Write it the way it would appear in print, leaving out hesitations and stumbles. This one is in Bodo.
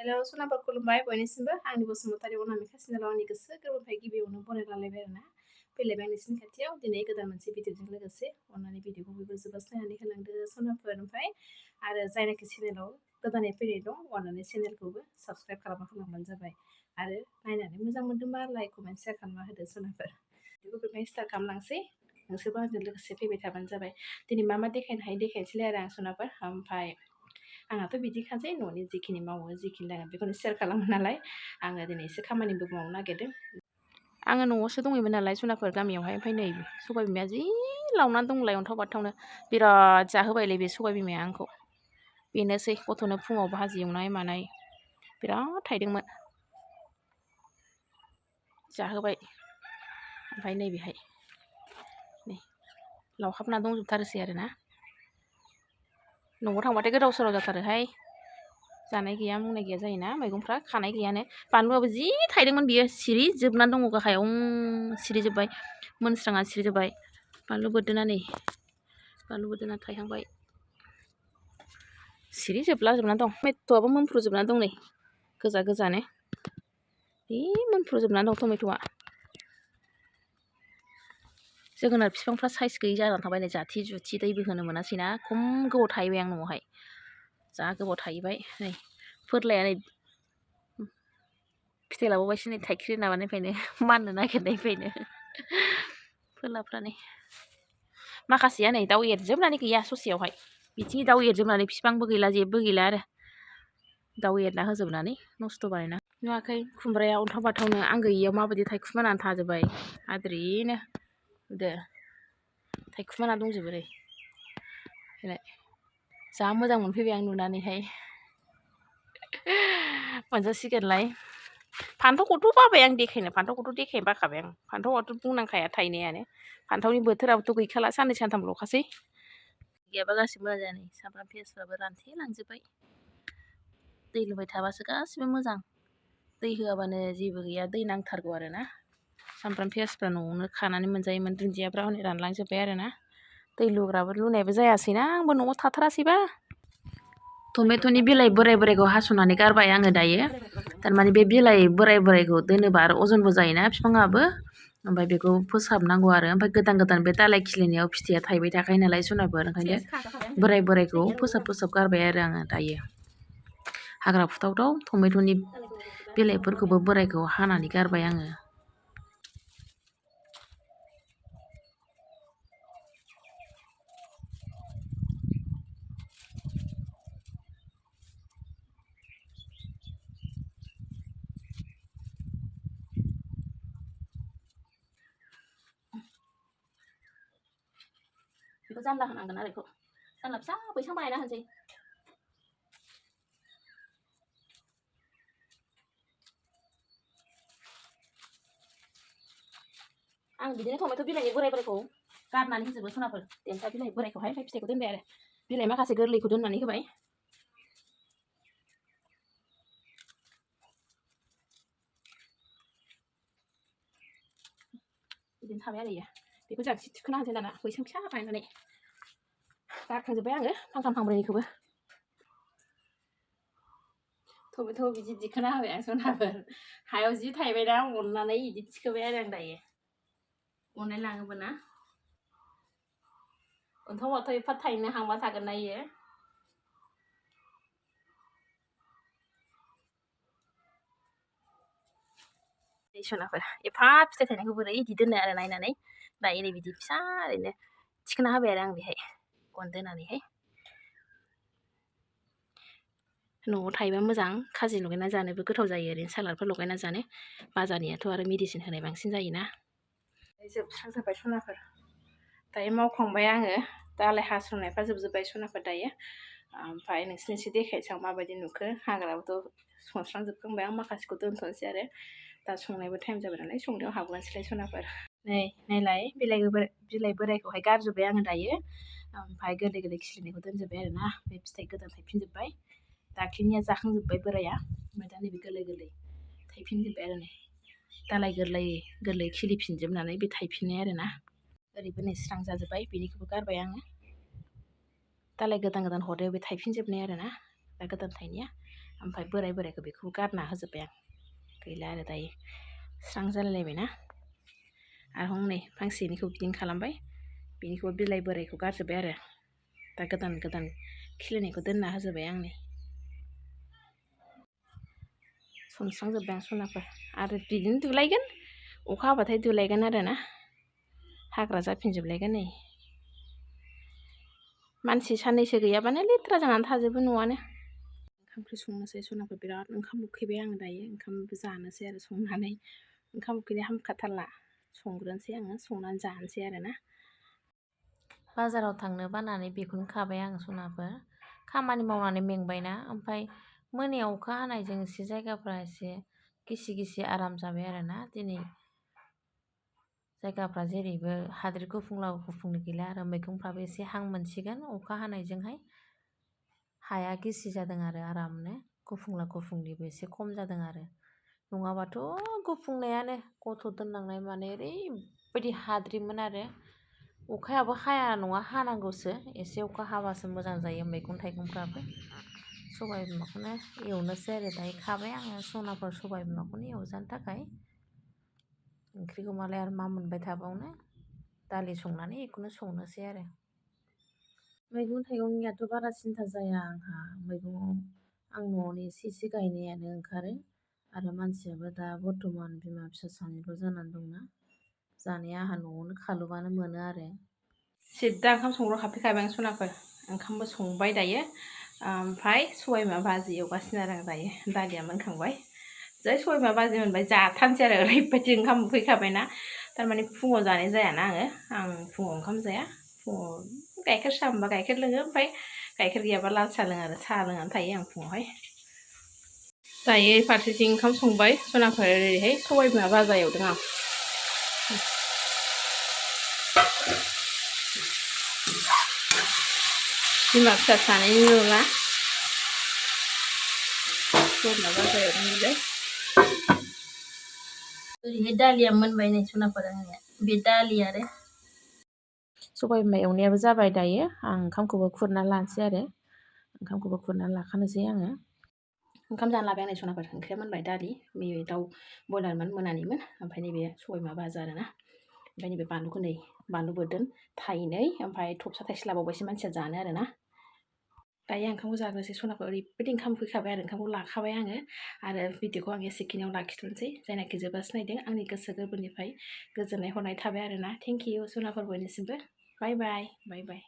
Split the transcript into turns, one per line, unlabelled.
हेल' सोनाबा खुलुमबाय बयनिसिमबो आंनि बसुमतारी अनामिका चेनेलाव आंनि गोसो गोरबोनिफ्राय गिबियावनो बरायलायबाय आरोना फैलायबाय नोंसिनि खाथियाव दिनै गोदान मोनसे भिडिअजों लोगोसे अननानै भिडिअखौ बयबो जोबोद नायनानै होलांदो सोनाबफोर ओमफ्राय आरो जायनाखि चेनेलाव गोदानै फैनाय दं अननानै चेनेलखौबो साबस्क्राइब खालामना होलांबानो जाबाय आरो नायनानै मोजां मोनदोंबा लाइक कमेन्ट शेयार खालामना होदो सोनाबफोर भिडिअखौ बेनिफ्राय स्टार्ट खालामलांसै नोंसोरबो आंजों लोगोसे फैबाय थाबानो जाबाय दिनै मा मा देखायनो हायो देखायनोसैलाय आरो आं सोनाबफोर ओमफ्राय आंहाथ' बिदिखासै न'नि जिखिनि मावो जिखिनि दाङो बेखौनो शेयार खालामो नालाय आङो दिनै एसे खामानिबो मावनो नागिरदों आङो न'आवसो दंहैयोमोन नालाय सनाफोर गामियावहाय ओमफ्राय नै सबाय बिमाया जि लावनानै दंलाय अन्थाव बाथावनो बिराद जाहोबायलै बे सबाय बिमाया आंखौ बेनोसै गथ'नो फुङाव भाजि एवनाय मानाय बिराद थाइदोंमोन जाहोबाय ओमफ्राय नैबेहाय नै लावहाबना दंजोबथारोसै आरोना न'आव थांबाथाय गोदाव सोराव जाथारोहाय जानाय गैया मुंनाय गैया जायोना मैगंफ्रा खानाय गैयानो बानलुआबो जि थाइदोंमोन बियो सिरि जोबनानै दङ गाहायाव सिरिजोब्बाय मोनस्राङा सिरिजोब्बाय बानलु बोरदोना थाइहांबाय सिरि जोबनानै दं टमेट'आबो मोनफ्रुजोबनानै दं नै गोजा गोजानो बे मोनफ्रुजोबनानै दं टमेट'आ जोगोनार बिफांफ्रा साइज गैयै जानानै थाबाय नै जाथि जुथि दैबो होनो मोनासैना खम गोबाव थाहैबाय आं न'आवहाय जा गोबाव थाहैबाय नै फोरलाया नै फिथाइ लाबावबायसो नै थाइख्रि माबानिफ्रायनो माननो नागिरनायनिफ्रायनो फोरलाफ्रा नै माखासेया नै दाउ एरजोबनानै गैया ससेयावहाय बिथिं दाउ एरजोबनानै बिफांबो गैला जेबो गैला आरो दाउ एरना होजोबनानै नस्थ' बानायना नुवाखै खुमब्राया अन्थाव बाथावनो आं गैयियाव माबायदि थाइखुमानानै थाजोब्बाय आद्रिनो दे थाइखुमाना दंजोबो ओरै जा मोजां मोनफैबाय आं नुनानैहाय मोनजासिगोनलाय फान्थावखौथ' बाबाय आं देखायनो फान्थावखौथ' देखायनो बाखाबाय आं फान्थावआथ' बुंनांखाया थाइनायानो फान्थावनि बोथोराबोथ' गैखाला साननै सानथामल'खासै गैयाबा गासिबो मोजां जाया नै सामब्राम पियासफ्राबो रानथेलांजोब्बाय दै लुबाय थाबासो गासिबो मोजां दै होआबानो जेबो गैया दै नांथारगौ आरोना सामब्राम पियासफ्रा न'आवनो खानानै मोनजायोमोन दुन्दियाफ्रा हनै रानलांजोब्बाय आरोना दै लुनायबो जायासैना आंबो न'आव थाथारासैबा टमेट'नि बिलाइ बोराय बोरायखौ हास'नानै गारबाय आङो दायो थारमाने बे बिलाइ बोराय बोरायखौ दोनोबा आरो अजनबो जायोना बिफाङाबो ओमफ्राय बेखौ फोसाबनांगौ आरो ओमफ्राय गोदान बे दालाय खिलिनायाव फिथाइया थायबाय थाखायो नालाय सनाफोर ओंखायनो बोराय बोरायखौ फोसाब गारबाय आरो आङो दायो हाग्रा फुथावथाव टमेट'नि बिलाइफोरखौबो बोरायखौ हानानै गारबाय आङो बेखौ जानला होनांगोन आरो बेखौ जानला फिसा बैसां बानायना होनोसै आं बिदिनो टमेट' बिलाइनि बोराय बोरायखौ गारनानै होजोबो सनाफोर देन्था बिलाइ बोरायखौहाय ओमफ्राय फिथाइखौ दोनबाय आरो बिलाइ माखासे गोरलैखौ दोननानै होबाय बिदिनो थाबाय आरो बेखौ जांसि थिखोना होनोसै दाना बैसां फिसा बानायनानै गारखांजोब्बाय आङो फांथाम फांब्रैनिखौबो टमेट' बिदि दिखोना होबाय आं सनाफोर हायाव जि थाइबायना अननानै बिदि थिखोबाय आरो आं दायो अननाय लाङोबो ना अन्थाव बाथाव एफा थाइनो हांबा थागोन ना इयो सनाफोर एफा फिथाइ थायनायखौ बोरै इदि दोनो आरो नायनानै दायो नै बिदि फिसा ओरैनो थिखोना होबाय आरो आं बेहाय गन दोनानैहाय न'आव थायोबा मोजां खाजि लगायना जानोबो गोथाव जायो ओरैनो सालादफोर लगायना जानो बाजारनियाथ' आरो मेडिसिन होनाय बांसिन जायोना जोबस्रांजोब्बाय सनाफोर दायो मावखांबाय आङो दालाय हास्रांनायफ्रा जोबजोब्बाय सनाफोर दायो ओमफ्राय नोंसोरनिसो देखायनोसै आं माबायदि नुखो हाग्राबोथ' सनस्रांजोबखांबाय आं माखासेखौ दोनथ'नोसै आरो दा संनायबो टाइम जाबाय नालाय संनायाव हाबनोसैलाय सनाफोर नै नायलाय बिलाइ बोरायखौहाय गारजोब्बाय आङो दायो ओमफ्राय गोरलै गोरलै खिलिनायखौ दोनजोब्बाय आरोना बे फिथाइ गोदान थायफिनजोब्बाय दाख्लिनिया जाखांजोब्बाय बोराया ओमफ्राय दा नैबे गोरलै गोरलै थायफिनजोब्बाय आरो नै दालाय गोरलै गोरलै खिलिफिनजोबनानै बे थायफिननाय आरोना ओरैबो नै स्रां जाजोब्बाय बेनिखौबो गारबाय आङो दालाय गोदान हरनायाव बे थायफिनजोबनाय आरोना दा गोदान थायनाया ओमफ्राय बोरायखौ बेखौ गारना होजोब्बाय आं गैला आरो दायो स्रां जालायलायबायना आरो हनै फांसेनिखौ बिदिनो खालामबाय बिनिखौ बिलाइ बोरायखौ गारजोब्बाय आरो दा गोदान खिलिनायखौ दोनना होजोब्बाय आं नै सनस्रांजोब्बाय आं सनाफोर आरो बिदिनो दुलायगोन अखा हाबाथाय दुलायगोन आरो ना हाग्रा जाफिनजोबलायगोन नै मानसि साननैसो गैयाबानो लेथ्रा जानानै थाजोबो न'आनो ओंखाम ओंख्रि संनोसै सनाफोर बिराद ओंखाम उखैबाय आं दायो ओंखामबो जानोसै आरो संनानै ओंखाम उखैनाय हामखाथारला संग्रोनोसै आङो संनानै जानोसै आरो ना बाजाराव थांनो बानानै बेखौनो खाबाय आं सनाफोर खामानि मावनानै मेंबायना ओमफ्राय मोनायाव अखा हानायजों एसे जायगाफ्रा एसे गिसि आराम जाबाय आरो ना दिनै जायगाफ्रा जेरैबो हाद्रि गुफुंनि गैला आरो मैगंफ्राबो एसे हां मोनसिगोन अखा हानायजोंहाय हाया गिसि जादों आरो आरामनो गुफुंलिबो एसे खम जादों आरो नङाबाथ' गुफुंनायानो गथ' दोनलांनाय माने ओरैबायदि हाद्रिमोन आरो अखायाबो हाया नङा हानांगौसो एसे अखा हाबासो मोजां जायो मैगं थाइगंफ्राबो सबाइ बिमाखौनो एवनोसै आरो दायो खाबाय आङो सनाफोर सबाइ बिमाखौनो एवजानो थाखाय ओंख्रिखौ मालाय आरो मा मोनबाय थाबावनो दालि संनानै बेखौनो संनोसै आरो मैगं थाइगंनियाथ' बारा सिन्था जाया आंहा मैगङाव आं न'आवनो एसे गायनायानो ओंखारो आरो मानसियाबो दा बर्थमान बिमा फिसा सानैल' जानानै दंना जानाया आंहा न'आवनो खालुबानो मोनो आरो सिद्दा ओंखाम संग्रा हाबफैखाबाय आं सनाफोर ओंखामबो संबाय दायो ओमफ्राय सबाइ बिमा भाजि एवगासिनो आरो आं दायो दालिया मोनखांबाय जै सबाइ बिमा भाजि मोनबाय जाथारनोसै आरो ओरैबायदि ओंखाम उखैखाबायना थारमाने फुङाव जानाय जायाना आं फुङाव ओंखाम जाया फुङाव गाइखेर साहा मोनबा गाइखेर लोङो ओमफ्राय गाइखेर गैयाबा लाल साहा लोङो आरो साहा लोंनानै थायो आं फुङावहाय दायो फारसेथिं ओंखाम संबाय सनाफोर ओरैहाय सबाइ बिमा भाजा एवदों आं बिमा फिसा सानैनि न'ना सबाइ बिमा भाजा एवदोंमोनलै ओरैहाय दालिया मोनबाय नै सनाफोर आंनिया बे दालि आरो सबाइ बिमा एवनायाबो जाबाय दायो आं ओंखामखौबो खुरना लानोसै आरो ओंखामखौबो खुरना लाखानोसै आङो ओंखाम जानो लाबाय आं नै सनाफोर ओंख्रिया मोनबाय दालि नैबे दाउ बयलारमोन मोनानिमोन ओमफ्राय नैबे सबाइ बिमा भाजा आरो ना ओमफ्राय नैबे बानलुखौ नै बानलु बोरदोन थाइनै ओमफ्राय थबसा थाइसे लाबावबायसो मानसिया जानो आरो ना दायो ओंखामखौ जाग्रोसै सनाफोर ओरैबायदि ओंखाम उखैखाबाय आरो ओंखामखौ लाखाबाय आरो भिडिअखौ आं एसेखिनियाव लाखिथ'नोसै जायनाखि जोबजासे नायदों आंनि गोसो गोरबोनिफ्राय गोजोननाय हरनाय थाबाय आरो ना थेंक इउ सनाफोर बयनिसिमबो बाय बाय